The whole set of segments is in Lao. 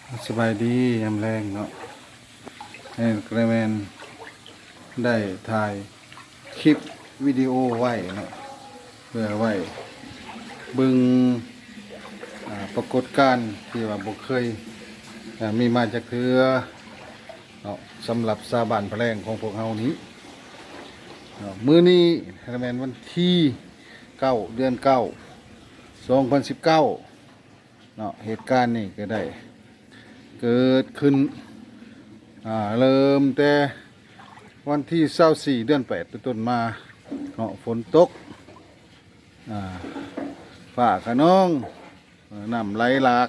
ສະບາຍດີຍາມແລງເນາະ. ແອດກະແມນໄດ້ຖ່າຍຄລິບວິດີໂອໄວ້ເນາະ ເພື່ອໄວ້ເບິ່ງ ອາ ປາກົດການທີ່ວ່າບໍ່ເຄີຍ ອາ ມີມາຈັກເທື່ອເນາະ ສຳລັບຊາວບ້ານພະແລງຂອງພວກເຮົານີ້ເນາະ. ມື້ນີ້ແມ່ນວັນທີເກົ້າ ເດືອນເກົ້າ ສອງພັນສິບເກົ້າ ເນາະ. ເຫດການນີ້ກໍໄດ້ເກີດຂຶ້ນ ອາ ເລີ່ມແຕ່ວັນທີຊາວສີ່ ເດືອນແປດ ເປັນຕົ້ນມາເນາະ. ຝົນຕົກ ອາ ຟ້າຂະນອງ ເອີ ນ້ຳໄຫຼຫຼາກ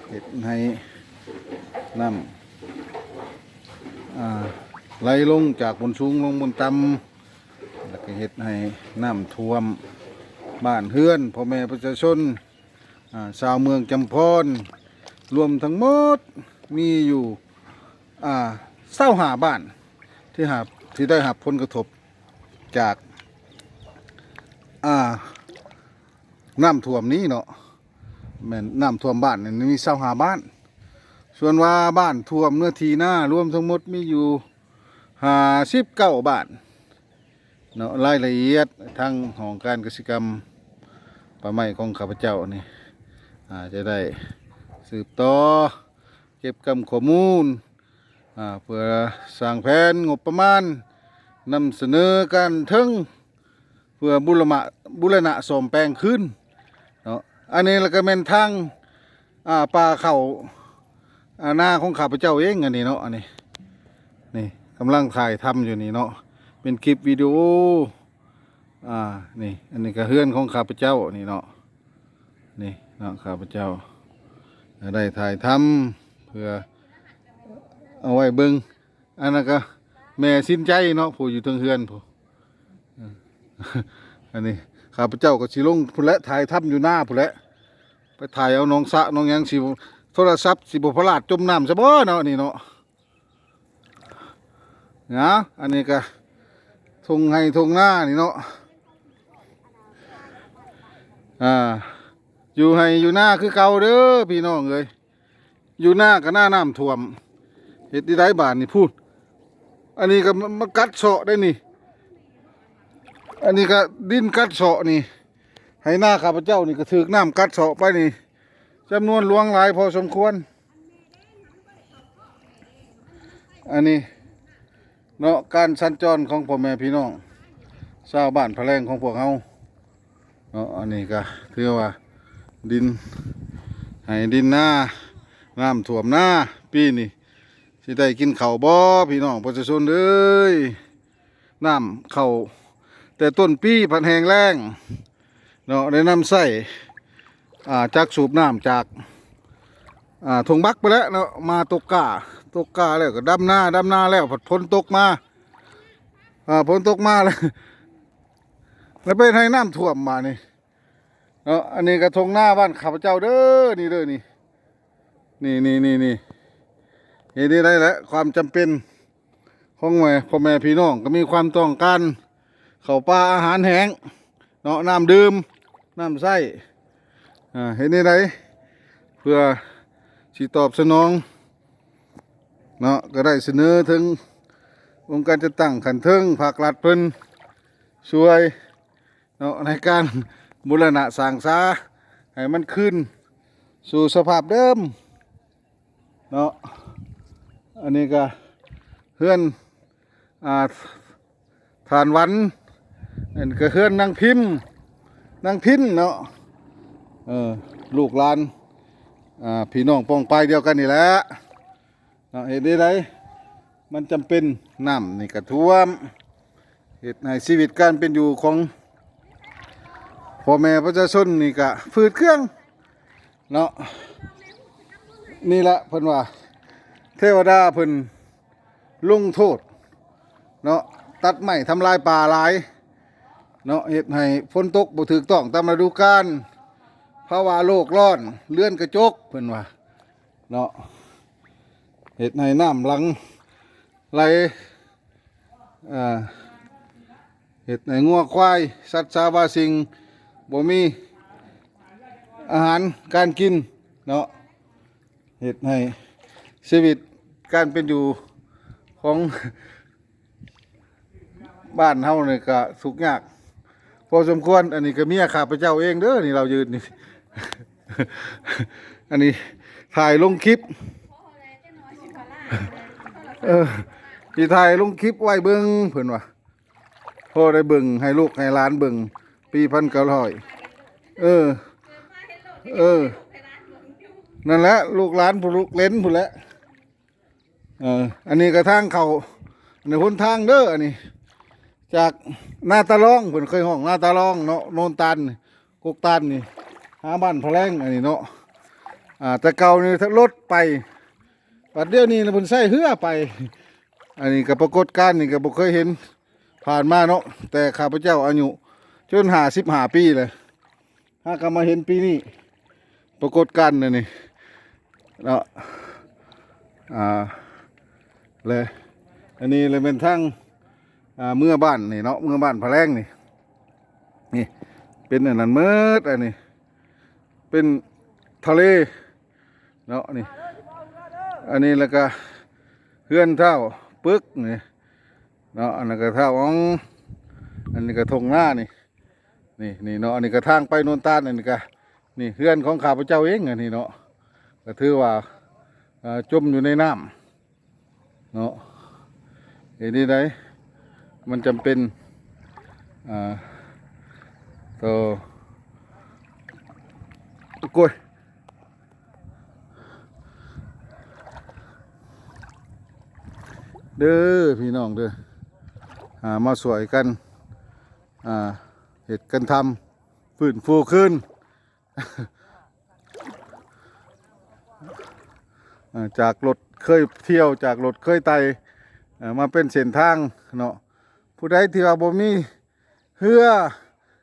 ເຮັດໃຫ້ນ້ຳ ອາ ໄຫຼລົງຈາກບົນສູງລົງບົນຕ່ຳ ແລ້ວກໍເຮັດໃຫ້ນ້ຳຖ້ວມບ້ານເຮືອນ ພໍ່ແມ່ປະຊາຊົນ ອາ ຊາວເມືອງຈຳພອນ ລວມທັງໝົດມີຢູ່ ອາ ຊາວຫ້າບ້ານ ທີ່ຮັບ ທີ່ໄດ້ຮັບຜົນກະທົບຈາກ ອາ ນ້ຳຖ້ວມນີ້ເນາະ. ແມ່ນນ້ຳຖ້ວມບ້ານນີ້ມີຊາວຫ້າບ້ານ ສ່ວນວ່າບ້ານຖ້ວມເນື້ອທີ່ນາລວມທັງໝົດມີຢູ່ຫ້າສິບເກົ້າບ້ານເນາະ. ລາຍລະອຽດທາງຫ້ອງການກະສິກຳປ່າໄມ້ຂອງຂ້າພະເຈົ້ານີ້ ອາ ຈະໄດ້ສືບຕໍ່ເກັບກຳຂໍ້ມູນ ອາ ເພື່ອສ້າງແຜນງົບປະມານ ນຳສະເໜີການເທິງ ເພື່ອບູລະມະ ບູລະນະສ້ອມແປງຄືນເນາະ. ອັນນີ້ລະກະແມ່ນທາງ ອາ ປ່າເຂົ້າ ອາ ນາຂອງຂ້າພະເຈົ້າເອງ ອັນນີ້ເນາະ. ອັນນີ້ ນີ້ກຳລັງຖ່າຍທຳຢູ່ນີ້ເນາະ ເປັນຄລິບວິດີໂອ ອາ ນີ້ ອັນນີ້ກະເຮືອນຂອງຂ້າພະເຈົ້ານີ້ເນາະ. ນີ້ເນາະ ຂ້າພະເຈົ້າໄດ້ຖ່າຍທຳເພື່ອເອົາໄວ້ເບິ່ງ. ອັນນັ້ນກະແມ່ສິນໃຈເນາະ ຜູ້ຢູ່ເທິງເຮືອນຜູ້ ເອີ ອັນນີ້ຂ້າພະເຈົ້າກໍຊິລົງພຸ້ນແຫຼະ ຖ່າຍທຳຢູ່ນາພຸ້ນແຫຼະ ໄປຖ່າຍເອົາໜອງສະໜອງຫຍັງ ຊິ ໂທລະສັບຊິບໍ່ພະລາດຈົມນ້ຳຊະບໍ່ເນາະ ນີ້ເນາະ. ນະ ອັນນີ້ກະທົ່ງໄຮ່ທົ່ງນານີ້ເນາະ ອາ ຢູ່ໄຮ່ຢູ່ນາຄືເກົ່າເດີພີ່ນ້ອງເອີຍ. ຢູ່ນາກໍໜ້ານ້ຳຖ້ວມ ເຮັດໄດ້ໃດບາດນີ້ ພຸ້ນ ອັນນີ້ກໍມາ ມາກັດເຊາະໄດ້ນີ້ ອັນນີ້ກໍດິນກັດເຊາະນີ້ ໄຮ່ນາຂ້າພະເຈົ້ານີ້ກໍຖືກນ້ຳກັດເຊາະໄປນີ້ ຈຳນວນຫຼວງຫຼາຍພໍສົມຄວນ. ອັນນີ້ເນາະ ການສັນຈອນຂອງພໍ່ແມ່ພີ່ນ້ອງຊາວບ້ານພະແລງຂອງພວກເຮົາ ເນາະ. ອັນນີ້ກະຖືວ່າດິນໄຮ່ດິນນາ ນ້ຳຖ້ວມນາ ປີນີ້ຊິໄດ້ກິນເຂົ້າບໍ່ ພີ່ນ້ອງປະຊາຊົນເອີຍ? ນ້ຳເຂົ້າແຕ່ຕົ້ນປີພັດແຫ້ງແລ້ງເນາະ ໄດ້ນຳໃຊ້ ອາ ຈັກສູບນ້ຳຈາກ ອາ ທົ່ງບັກໄປແລ້ວເນາະ ມາຕົກກ້າ ຕົກກ້າແລ້ວກໍດຳນາ ດຳນາແລ້ວພັດຝົນຕົກມາ ອາ ຝົນຕົກມາແລ້ວ ແລ້ວເປັນໃຫ້ນ້ຳຖ້ວມບາດນີ້ ເນາະ. ອັນນີ້ກະທົ່ງນາບ້ານຂ້າພະເຈົ້າເດີ ນີ້ເດີ ນີ້ ນີ້ ນີ້ ນີ້ ນີ້ ເຮັດໄດ້ແຫຼະ ຄວາມຈຳເປັນຂອງແມ່ ພໍ່ແມ່ພີ່ນ້ອງກໍມີຄວາມຕ້ອງການເຂົ້າປາອາຫານແຫ້ງເນາະ ນ້ຳດື່ມ ນ້ຳໃຊ້ ອາ ເຮັດແນວໃດເພື່ອຊິຕອບສະໜອງເນາະ ກໍໄດ້ສະເໜີເຖິງອົງການຈັດຕັ້ງຂັ້ນເທິງ ພາກລັດເພິ່ນຊ່ວຍ ເນາະ ໃນການບູລະນະສ້າງສາໃຫ້ມັນຄືນສູ່ສະພາບເດີມເນາະ. ອັນນີ້ກະເຮືອນ ອ່າ ທ່ານວັນ ອັນນີ້ກະເຮືອນນາງພິມ ນາງພິນເນາະ ເອີ ລູກຫຼານ ອ່າ ພີ່ນ້ອງປ້ອງປາຍດຽວກັນນີ້ແຫຼະ ເນາະ. ເຮັດໄດ້ໃດ ມັນຈຳເປັນ ນ້ຳນີ້ກະຖ້ວມ ເຮັດໃຫ້ຊີວິດການເປັນຢູ່ຂອງພໍ່ແມ່ປະຊາຊົນນີ້ກະຝືດເຄືອງເນາະ. ນີ້ລະເພິ່ນວ່າ ເທວະດາເພິ່ນລົງໂທດເນາະ ຕັດໄມ້ທຳລາຍປ່າຫຼາຍເນາະ ເຮັດໃຫ້ຝົນຕົກບໍ່ຖືກຕ້ອງຕາມລະດູການ ພາວະໂລກຮ້ອນ ເຮືອນກະຈົກ ເພິ່ນວ່າ ເນາະ ເຮັດໃຫ້ນ້ຳຫຼັ່ງໄຫຼ ເຮັດໃຫ້ງົວຄວາຍ ສັດສາວາສິ່ງ ບໍ່ມີອາຫານການກິນເນາະ. ເຮັດໃຫ້ຊີວິດການເປັນຢູ່ຂອງບ້ານເຮົານີ້ກະທຸກຍາກພໍສົມຄວນ. ອັນນີ້ກະເມຍຂ້າພະເຈົ້າເອງເດີ ນີ້ລາວຢືນນີ້ ອັນນີ້ຖ່າຍລົງຄລິບ ເອີ ຊິຖ່າຍລົງຄລິບໄວ້ເບິ່ງ ເພິ່ນວ່າ ພໍໄດ້ເບິ່ງ ໃຫ້ລູກໃຫ້ຫຼານເບິ່ງ ປີພັນເກົ້າຮ້ອຍ ເອີ ເອີ ນັ້ນແຫຼະ ລູກຫຼານຜູ້ລູກເຫຼັນພຸ້ນແຫຼະ. ເອີ ອັນນີ້ກະທາງເຂົ້າ ອັນນີ້ຫົນທາງເດີ ອັນນີ້ຈາກນາຕາລອງ ເພິ່ນເຄີຍຮ້ອງນາຕາລອງເນາະ ໂນນຕານ ກົກຕານນີ້ ຫາບ້ານພະແລງ ອັນນີ້ເນາະ. ອ່າ ແຕ່ເກົ່ານີ້ລົດໄປ ບັດດຽວນີ້ເພິ່ນໃຊ້ເຮືອໄປ. ອັນນີ້ກະປາກົດການນີ້ກະບໍ່ເຄີຍເຫັນຜ່ານມາເນາະ ແຕ່ຂ້າພະເຈົ້າອາຍຸຈົນຫ້າສິບຫ້າປີແລ້ວ ຫາກະມາເຫັນປີນີ້ ປາກົດການອັນນີ້ເນາະ. ອ່າ ແລະ ອັນນີ້ແລະແມ່ນທາງ ອ່າ ເມືອບ້ານນີ້ເນາະ ເມືອບ້ານພະແລງນີ້ ນີ້ເປັນອັນນັ້ນໝົດ ອັນນີ້ເປັນທະເລເນາະ ນີ້ ອັນນີ້ແລ້ວກະເຮືອນທ້າວປຶກນີ້ເນາະ ອັນນັ້ນກະທ້າວອອງ ອັນນີ້ກະທົ່ງນານີ້ ນີ້ ນີ້ເນາະ ອັນນີ້ກະທາງໄປໂນນຕານ ອັນນີ້ກະ ນີ້ເຮືອນຂອງຂ້າພະເຈົ້າເອງ ອັນນີ້ເນາະ ກະຖືວ່າ ເອີ ຈົມຢູ່ໃນນ້ຳ ເນາະ ເຮັດແນວໃດ ມັນຈຳເປັນ ອ່າ ຕໍ່ ໂອ້ຍ ເດີພີ່ນ້ອງເດີ ອ່າ ມາຊ່ວຍກັນ ອ່າ ເຮັດກັນທຳ ຟື້ນຟູຄືນ ເອີ ຈາກລົດເຄີຍທ່ຽວ ຈາກລົດເຄີຍໄຕ່ ເອີ ມາເປັນເສັ້ນທາງເນາະ. ຜູ້ໃດທີ່ວ່າບໍ່ມີເຮືອ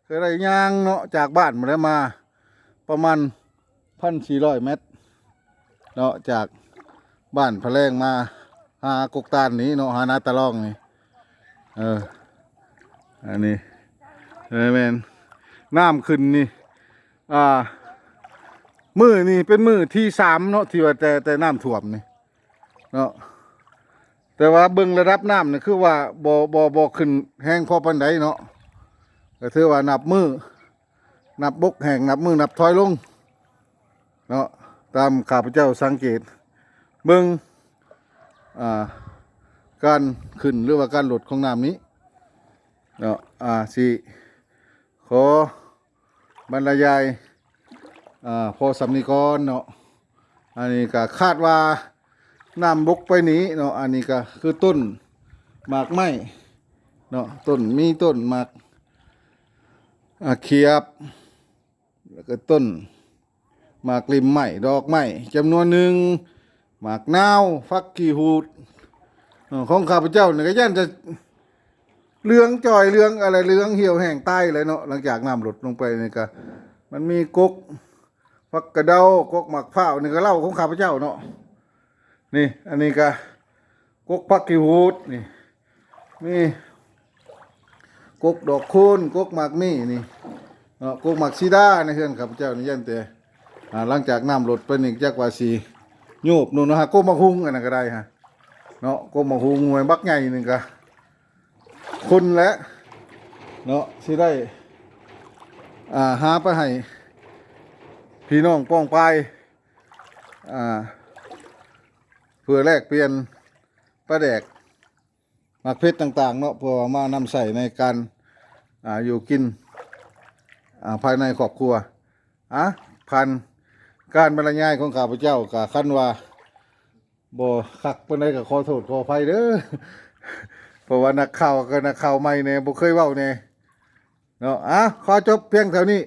ກະໄດ້ຍ່າງເນາະ ຈາກບ້ານມາແລ້ວ ມາປະມານພັນສີ່ຮ້ອຍແມັດເນາະ ຈາກບ້ານພະແລງມາຫາກົກຕານນີ້ເນາະ ຫານາຕາລອງນີ້. ເອີ ອັນນີ້ ເອີ ແມ່ນ ນ້ຳຂຶ້ນນີ້ ອ່າ ມື້ນີ້ເປັນມື້ທີສາມເນາະ ທີ່ວ່າແຕ່ ແຕ່ນ້ຳຖ້ວມນີ້ເນາະ ແຕ່ວ່າເບິ່ງລະດັບນ້ຳນີ້ຄືວ່າບໍ່ ບໍ່ ບໍ່ຂຶ້ນແຮງພໍປານໃດເນາະ ກະຖືວ່ານັບມື້ ນັບບົກແຫ້ງ ນັບມື້ນັບຖອຍລົງເນາະ ຕາມຂ້າພະເຈົ້າສັງເກດເບິ່ງ ອ່າ ການຂຶ້ນ ຫຼືວ່າການລົດຂອງນ້ຳນີ້ເນາະ ອ່າ ຊິຂໍ ບັນລະຍາຍ ອ່າ ພໍສ່ຳນີ້ກ່ອນເນາະ. ອັນນີ້ກະຄາດວ່ານ້ຳບົກໄປນີ້ເນາະ ອັນນີ້ກະຄືຕົ້ນໝາກໄມ້ເນາະ ຕົ້ນ ມີຕົ້ນໝາກ ອ່າ ຂຽບ ແລ້ວກະຕົ້ນໝາກລິ້ມໄມ້ ດອກໄມ້ຈຳນວນໜຶ່ງ ໝາກນາວ ຜັກຂີ້ຫູດ ເອີ ຂອງຂ້າພະເຈົ້ານີ້ກະຢ້ານຈະ ເຫຼືອງຈ່ອຍ ເຫຼືອງອະໄລ ເຫຼືອງຫ່ຽວແຫ້ງຕາຍແລ້ວເນາະ. ຫຼັງຈາກນ້ຳລົດລົງໄປນີ້ກະ ມັນມີກົກຜັກກະເດົາ ກົກໝາກພ້າວ ນີ້ກະເຫຼົ້າຂອງຂ້າພະເຈົ້າເນາະ. ນີ້ ອັນນີ້ກະ ກົກຜັກຂີ້ຫູດນີ້ ມີກົກດອກຄູນ ກົກໝາກມີ່ນີ້ເນາະ ກົກໝາກສີດາໃນເຮືອນຂ້າພະເຈົ້ານີ້ ຢ້ານແຕ່ ອ່າ ຫຼັງຈາກນ້ຳລົດໄປນີ້ ຈັກວ່າຊິໂຍບໂນ່ນເນາະ. ຫາ ກົກໝາກຫຸ່ງ ອັນນັ້ນກະໄດ້ຫາເນາະ ກົກໝາກຫຸ່ງໜ່ວຍບັກໃຫຍ່ໜຶ່ງກະ ຄົນແຫຼະເນາະ ຊິໄດ້ ອ່າ ຫາໄປໃຫ້ພີ່ນ້ອງປ້ອງປາຍ ອ່າ ເພື່ອແລກປ່ຽນປາແດກ ໝາກເຜັດຕ່າງໆເນາະ ເພື່ອວ່າມານຳໃຊ້ໃນການ ອ່າ ຢູ່ກິນ ອ່າ ພາຍໃນຄອບຄົວ. ອ່າ ຜ່ານການບັນລະຍາຍຂອງຂ້າພະເຈົ້າ ກະຄັນວ່າ ບໍ່ຄັກປານໃດກະຂໍໂທດຂໍອະໄພເດີ ເພາະວ່ານັກຂ່າວກະນັກຂ່າວໃໝ່ແດ່ ບໍ່ເຄີຍເວົ້າແດ່ເນາະ. ອ່າ ຂໍຈົບພຽງເທົ່ານີ້